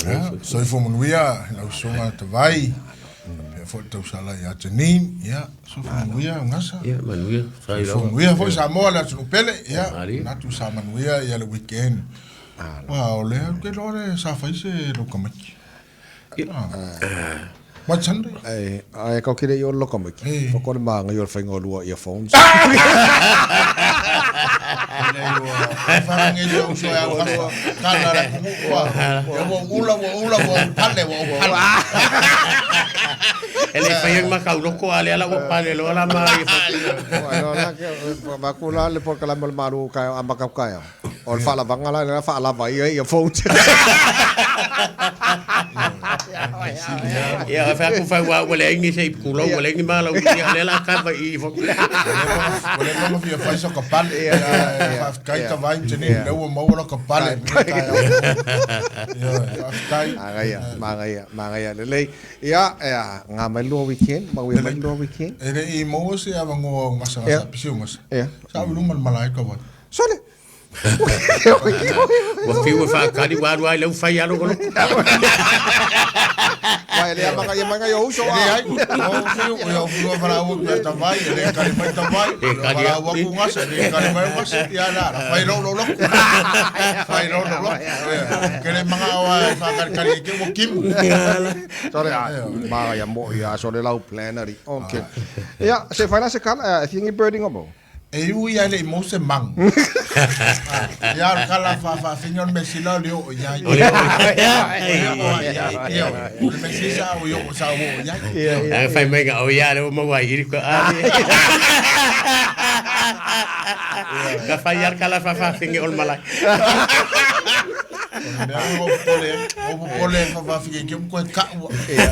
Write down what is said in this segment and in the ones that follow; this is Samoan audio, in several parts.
Ia, soifua manuia i lau susuga Tavai, faapea foi le tausala ia Janine, ia, soifua manuia Gasa. Ia, manuia. Sai Soifua lava. manuia foi Samoa le atunuu pele, ia, Malie. manatu sa manuia ia le weekend. Aua o lea ou te iloa le sa fai se lokamaki. What Sunday? Ai, ai kau kire i o loka mai. Ei. Whakore mā ngai o le whainga o lua earphones. Wharangi le uso e au kasa. Kana le kumu ua. Ia ua ula, ua ula, ua upale, ua upale. E le fai ai makau loko a le ala ua pale loa la ma i Ai no la ke ma ku la le por kala mal malu ka a makau ka ya. O le faalavaga la lena faalava ai earphones. Ia fa ku fa wa ua leai ni se ipu lau ua leai ni ma lau ia le la ka fa i fo. Ua le maga fia fai so ka pale. Faafetai Tavai Janine, lea ua maua lo ka pale. Faafetai. Magaia, magaia, magaia lelei. Ia, ia, ngā mai lua weekend, mauia mai lua weekend. E le i maua se avanoa o gasagasa, pisi o gasa. Ia. Sa au i luma o le malae ka wai. Sole! Ua fiu e faakali ua alu ai lau fai alo kolo. Vai le amanga ia manga yo uso E leai, o fiu, o fiu a whara ua kia tawai, e le kare mai tawai, E o kari whara atu. ua ku gasa, e le kare mai gasa, ia la, la, whai rau rau loku. Whai rau rau loku. Ke le manga o ai whakarekare e ke ua kimu. Sole a manga ia mo ia sole lau planner. Okay. Ia, se whaina se kala, e whingi birding o mo. E ui ai le i mau se mang. Ia o le kala faafaafina o le measila o le oo i ai. O le oo i ai. Ia, o le measili sa o i oo sa oo i ai. Ai fai mai ga o ia le o mau ai iri ko a. Ka fai ar kala faafaafina o le malai. O le mea o popole, o popole faafaafina ke koe kaua. Ia,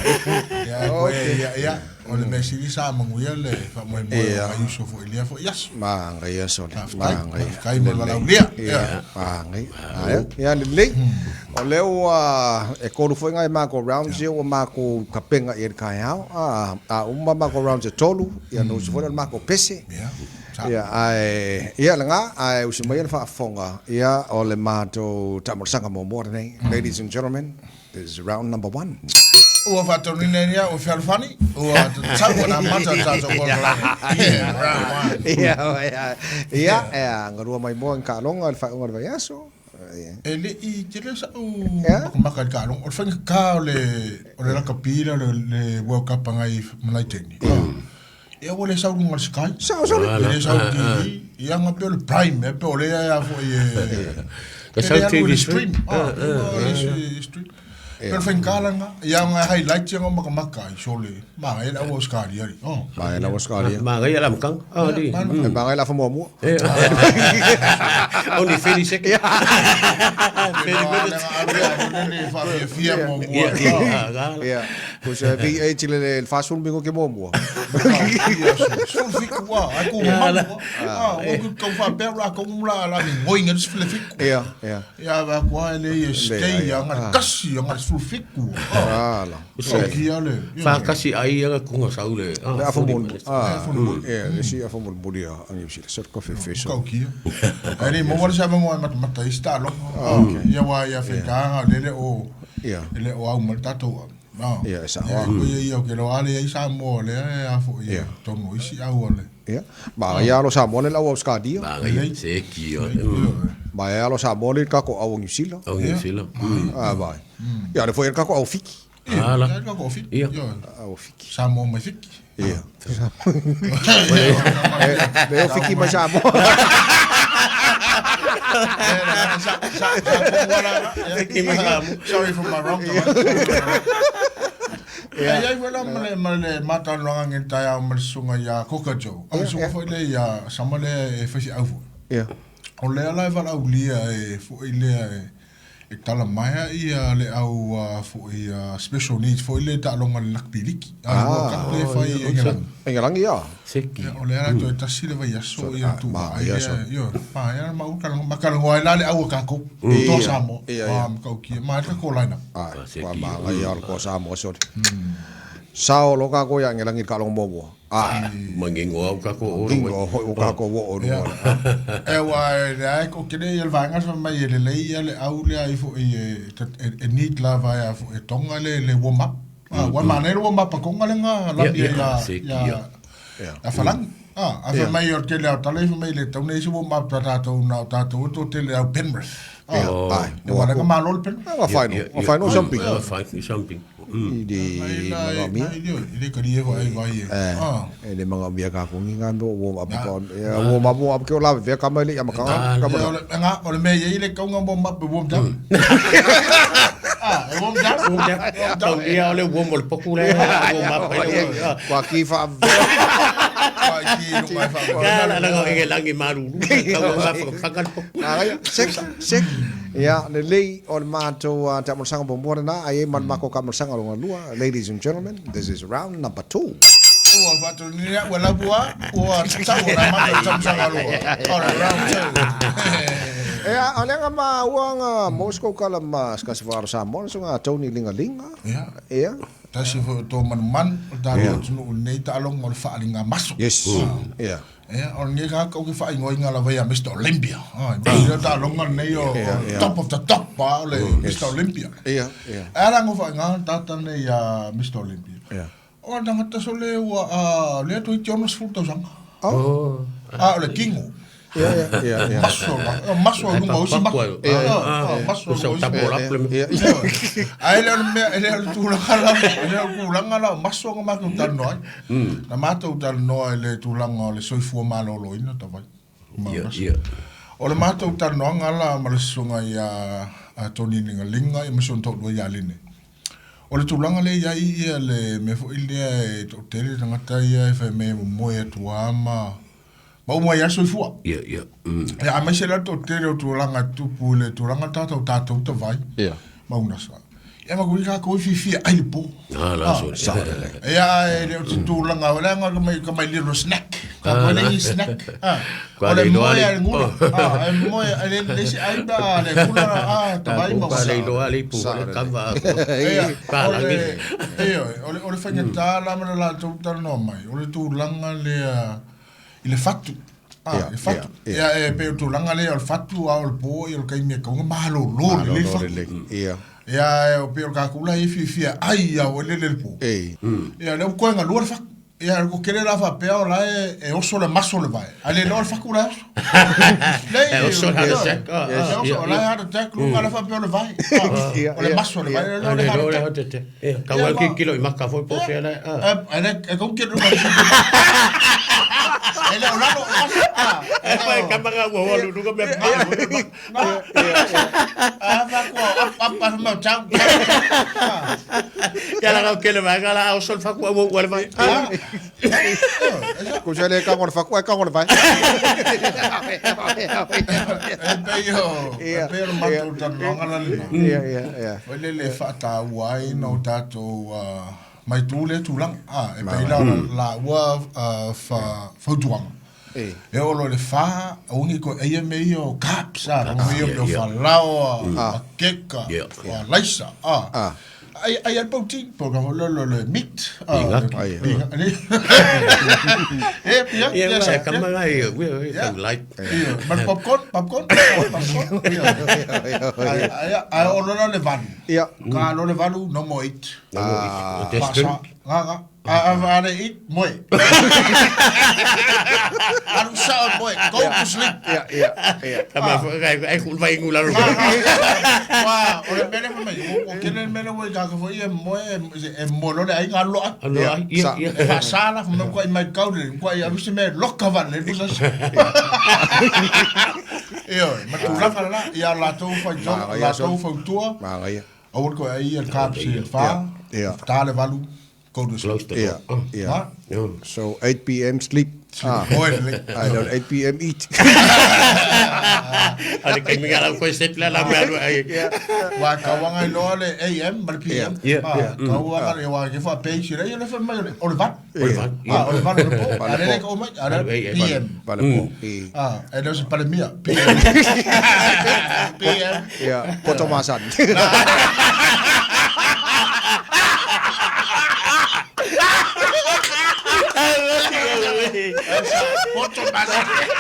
koe, ia, ia. O le mea sili sa manuia le faamoemoe o nai uso foi i lea foi aso. Manaia sole. Faafetai, Manaia. faafetai mo le valaaulia. Ia, manaia. Ae, ia lelei. O lea ua e tolu foi nai matou rounds ia ua matou tapena i ai le taeao. A, a uma matou rounds e tolu, ia ona usu foi lea o le matou pese. Ia, sa. Ia, ae, ia lena, ae usu mai le faafofoga, ia, o le matou taamolosaga muamua lenei. Ladies and gentlemen, This is round number one. Ua faataunuina ai ua fealofani, ua tatau ona amata le tatou konekarate. Yeah, round one. Ia, ia, ia, ia, galua mai moa i kaaloga i le faaiuga o le vaiaso. E le i tele sa'u Ia. makamaka i le kaaloga. O le faigata o le, o le lakapi lea o le, le World Cup agai ma nai taimi. Ia ua le sau i luga o le Sky. Sao, sao. E le sau i le TV. Ia nga pei o le Prime, e pei o lea a foi e... Ka sau E le alu i le TV stream. Ah, o le stream. Pei o le faigata la lena. Ia nga highlights ia nga makamaka ai sole. Magaia le au Australia li. Oh. Magaia le au Australia. Magaia le amataga. Ah, li. E magaia le afa muamua. Only 30 seconds. 30 minutes. Faafiafia muamua. Ia. Ko se V8 le le 40 minute muamua. Sefulu fitu a, ai ku malu a. Ua ku kau faapea la kau la la ni ngoi ngai sefulu fitu. Ia, ia. Ia va ku ai le ia stay ia ngai kasi ia ngai sefulu fitu. Ah, la. Saukia le. Whakasi ai ia kunga sau le. Le afa mon. Ah, ia, le si afa mon muri a angi si se ko fe fe so. Kaukia. Ai ni mo wala sa mo mata mata i sta lo. Ia wa ia fe ka le le o. Ia. Le o au ma tatou. Ia, e sao. Ia, ia, ia, ke lo ale ai Samoa le a fo ia. Tono isi au ale. Ia. Ma ia alo Samoa le lau Australia. Ma ia se ki o. Ma ia alo Samoa le kako au New Zealand. Au New Zealand. Ah, vai. Ia le foi kako au Fiki. Ala. Ia kako Fiki. Ia. Au Fiki. Samoa mai Fiki. Ia. Le o Fiki mai Samoa. Sorry for my wrong. Ia ia foi la ma le ma le matalanoaga nge taeao ma le susuga iā Coca Joe. O le susuga foi lea ia sama lea e fai feau foi. Ia. O lea la e valaaulia e foi lea e e tala maea ia le au foi special needs foi lea taaloga i le rugby liki. A World Cup lea e fai i Engelani. Engelani ia. Seki. Ia, o lea la toe tasi le vaiaso ia tu ma, ai ia, lea, so. ioe, ma ia ma uka ma kalongo ai la le au a kākou. Toa Samoa. Ia, ia. Ah, ma kaukia. Ma e le takou line up. Ai, kua maga ia o le koa Samoa sole. Sao loa kākou iā ʻAgelagi i le taaloga muamua. A. Manino lava ua tatou oo i luga. Manino foi ua tatou oo i luga. Ia. Aua e leai e toatele ia le vaega fai mai e lelei ia le au lea ifo i e need lava e a foi e Tonga le warm up. Ua manaia le warm up a Tonga lena lami ai ia Falani. A fai mai o le tele lava o tala ia fai mai e le tatau ona i ai se warm up a tatou na o tatou e toatele au Penrith. Ua lena malo le Penrith. Ua final, ua final something. Ua final something. I le manaomia. I le talia foi ai vai e. E le manaomia kākou ni ngā mea warm up pa. Warm up, warm up ke o lawe vea kama i le amataga. O le mea e i ai le tauga warm up e warm down. E warm down. Warm down. Tau ia o le warm o le potu le warm up ai le. Kua ki whaavea. Kua ki lunga e whaavea. La la e langi malulu. Tau o whakawhaka le potu. Six, six. Ia, lelei o le matou taamolosaga muamua lena, ae i ai ma le makou taamolosaga lona lua. Ladies and gentlemen, this is round number two. Ua faatonu ua lavua, ua tatau ona matou taamolosaga lua. O le round two. Ia, o lea na maua na maua se kou tala ma se tasi foi alo Samoa, le susuga Tony Ligalinga. Ia. Ia. Tasi foi o tō manumanu o le tatou atunuu i lenei taaloga o le faaaliga maso. Yes. Ia. Ia, o lenei tagata ou te faaigoaina lava ia Mister Olympia. Ai, ma lea taaloga lenei o top of the top, a o le Mister Olympia. Ia, ia. E ala ngo faaiga tata nei ia Mister Olympia. Ia. O le tagata sole ua lea toeitiiti 60 tausaga. Oh. A o le kingo. Ia, ia, ia, ia. Maso, maso i luga o isi maso. Ia, ia. Maso i luga o isi maso. Ia, ia. Ae le o le mea, e le o le tulaga la, e le o le tulaga la o maso na matou talanoa ai. Na matou talanoa i le tulaga o le soifua maloloina tawai. Ia, ia. O le matou talanoaga la ma le susuga ia Tony Ligalinga ia ma si ona toalua ia Line. O le tulaga lea i ai ia le mea foi lea e toatele tagata ia e fai mai e momoe atu lava ma ma uma ai lava le soifua. Ia, ia. Ia, aemaise la le toatele o tulaga e tupu i le tulaga tatou tatou tavai. Ia. Ma unasa. Ia ma kui kākou e fiafia ai le pō. Ah, la so. Ia, e le o se tulaga, o le aga ka mai, ka mai little snack. Ka koe le i snack. Ah, o le moe a le gula. Ah, e moe, e le le isi ai ba le gula, ah, tavai ma Ka le iloa le ipu le kava. Ia, Ka o le, lagi. ia, o le faigata la ma le latou talanoa mai, o le tulaga lea i le fatu. Ah, i le fatu. Ia, e pei o le tulaga lea o le fatu, a o le po, ia o le taimi e tatau ona malolo lelei le fatu. Ia. Ia, e pei o le tatou la e fiafia ai a o elele le po. Ia, lea ua toe galua le fatu. Ia, ua tele la faapea o la e oso le maso le vae, ae le iloa o le fatu la e oso. Leai, E oso le heart attack. E oso, o la e heart attack luga la faapea o le vae. O le maso le vae, le iloa o le heart attack. Ia, tau ai kilo i maka foi po fea le. E le e kau kilo i maka. E le o lalo o maso. E pai ka manga ua ua luga mea ma. A fa ko up up up mau tau. Ia la kau kele vai la o sol faku ua ua le vai. Ko se le ka ngona faku ai ka ngona vai. E pei o, e pei o le matou talanoaga la lena. Ia, ia, ia. Foi lele e faataua ai na o tatou mai tu lea tulaga. E pei la o laua fautuaga. E oo loa i le fa, aua ne i toe aia mea ia o carbs, a, mea ia o falaoa, o keka, o alaisa, a. Ai ai le protein, po o le le le meat. Pigaki. E, pigaki. Ia, e kama ngai, ue, ue, tau light. Ma le popcorn, popcorn, popcorn. Ai, ai, ai, o lola le valu. Ia. Ka lo le valu, no more eat. No more eat. Destin. Nga, nga. A le eat, moe. Alu sao moe, go to sleep. Ia, ia, ia. Kama ai ai ku vai ngula ro. Wa, o le mele foi mai, o kele le mele ua i kaka foi e moe, e moe loa le aiga alu loa. Alu loa, ia, ia. E faasa la, fai mai kua i mai kau le, kua i alu se mea e loka vale, le pusa se. Ioe, ma tulaga la, ia latou faitau, latou fautua, aua le toe ai ia le carbs i le fa, ta le valu. Go to sleep. Close the door. Yeah. Yeah. So 8 p.m. sleep. Moe lelei. I don't 8 p.m. eat. A le kaimi nga lau koe set la la mea alu ai. Wa kauanga i loa le AM ma le PM. Yeah, yeah. Kauanga le wa ke fa pei sira ia le fa mai o le valu. O le valu. Ah, o le valu le po. A le le ka mai, a le PM. Vale po. Ah, e le o se palemia. PM. PM. Yeah, poto masan.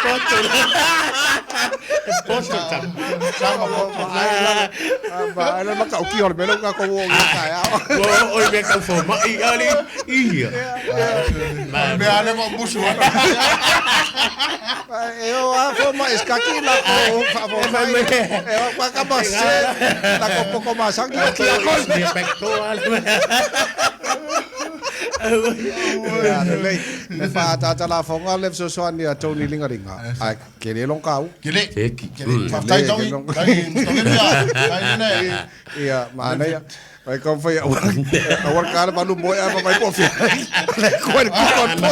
Poto. Poto ta. Ai la maka uki o le mea ka ko o ka ya. O o me ka fo mai ali. Ia. Me ale mo musu. E o a fo mai skaki la ko fa fo mai. E o pa ka ma se la ko poko ma sang ki ki ko. Ia pekto ale. Ia lelei. Le faatatalafoga le fesoasoani a Tony Ligalinga, ae kele lona kau. Kele. Teki. Kele. Faafetai Tony. Tai Mr. Tai nene. Ia, manaia. Ai kau fai aua aua ka le malu moe a mai po fia. Le koe le kuko po.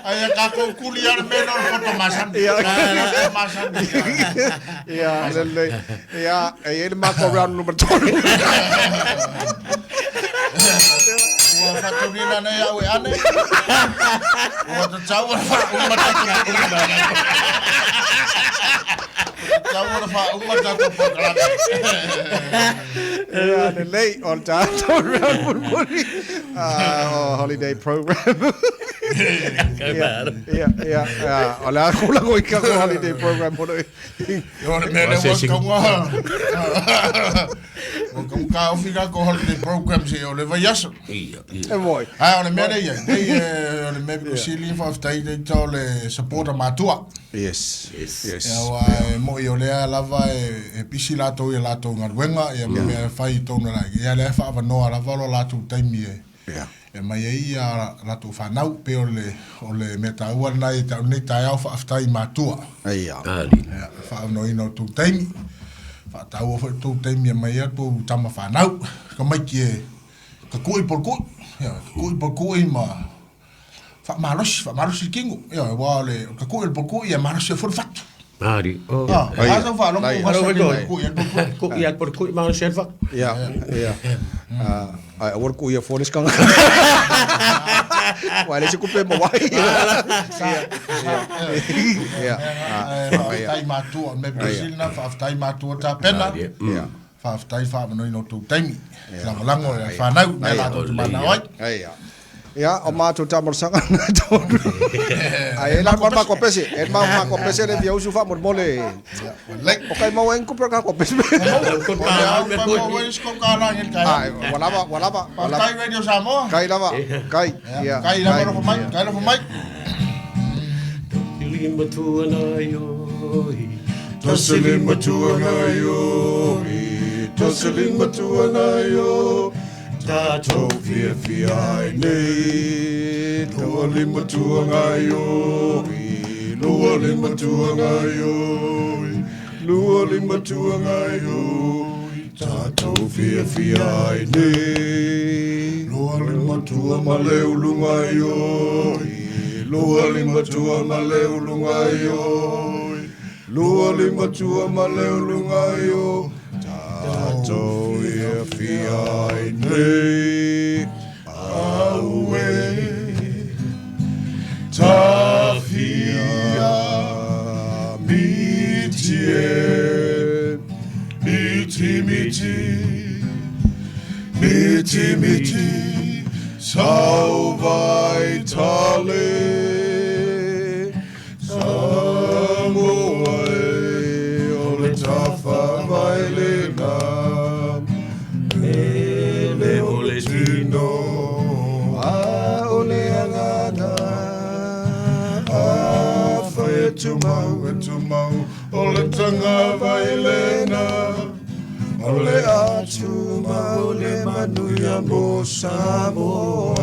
Ai ka ko kuli ar me no foto masan. Ia. Foto masan. Ia, lelei. Ia, e i ai le mako round number 3. Ua faatulina nei au e ane. Ua tatau ona faauma tatou Ua tatau ona faauma tatou polokalame. Ia, lelei, o le tatou round mulimuli. Ah, o holiday program. Ia, ia, ia, o le a kulago i ka holiday program mo le. O le mea lea ua taunga. Ua taunga ofi la ko holiday program se o le vaiaso. Ia, ia. E moi. Ai, o le mea lea i ai. Nei, o le mea pito sili faafetai nei ta o le support a matua. Yes. Yes. Yes. Ia, aua e moi o lea lava e pisi latou i a latou galuega, ia ma mea e fai i totonu o le aiga. Ia lea e faaavanoa lava lo latou taimi e e mai ai ia latou fanau. Pei o le o le mea taua lena i te au nei taeao faafetai i matua. Ia. Ia, faaavanoaina o tou taimi. Faataua foi tou taimi e mai ai tou tama fanau. Tamaiti e taku'i po le ku'i. Ia, taku'i po le ku'i ma faamalosi, faamalosi le tino. Ia, aua o le taku'i o le poku'i e malosi ai foi le fatu. Ari. Oh. Ah, a sau faalogo Ai. ua masani i le ku'i a le poku'i. Ku'i a le poku'i malosi ai le fatu. Ia, ia. Ah, ai aua le ku'i a fua le isi tagata. Ua le se kupe ma wai. Ia, ia. Ia, faafetai matua, o le mea pito sili lena, faafetai matua tapena. Ia. Faafetai faaavanoaina o tou taimi. Lagolago i le fanau, mea latou te manao ai. Ai, ia. Ia, o matou taamalosaga na tonu. Ai, e la ma ma pese, e ma ma pese le via usu fa mo mole. O kai mau en kupe ka ko pese. Ai, walava, walava, walava. Faafetai Radio Samoa. Kai lava, kai. Ia. Kai lava lofo mai, kai lofo mai. Lima tua na ioi. Tasi lima tua na ioi, tasi lima tua na ioi, tātou fiafia ai nei. Lua lima tua na ioi, lua lima tua na ioi, lua lima tua na ioi, tātou fiafia ai nei. Lua lima tua ma le ulunga ioi, lua lima tua ma le ulunga ioi, lua lima tua ma le ulunga ioi, tātou fiafia ai nei. Aue, tafia miti e, miti miti, miti miti, sauvai tale, Samoa e, o le tafa vai lena, ele o le tino, a o le agana, a fai e tumau, e tumau, o le tanga vai lena, o le atuma o le manuia mo Samoa.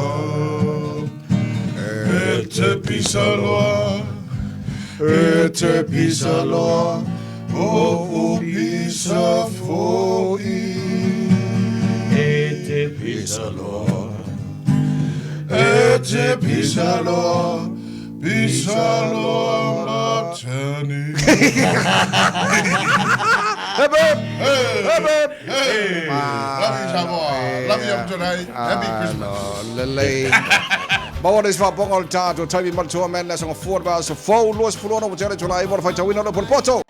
E te pisaloa, e te pisaloa, o o pisa foi. E te pisaloa. E te pisaloa, pisaloa matani. Hep hep. Hep hep. Hey, love you Samoa, love you tonight, happy Christmas. Lelei. Maua le isi faapoga o le tatou taimi ma le tua man le asoga fua le vaiaso fou 26 ua tele tula'i mo le faitauina o le potopoto.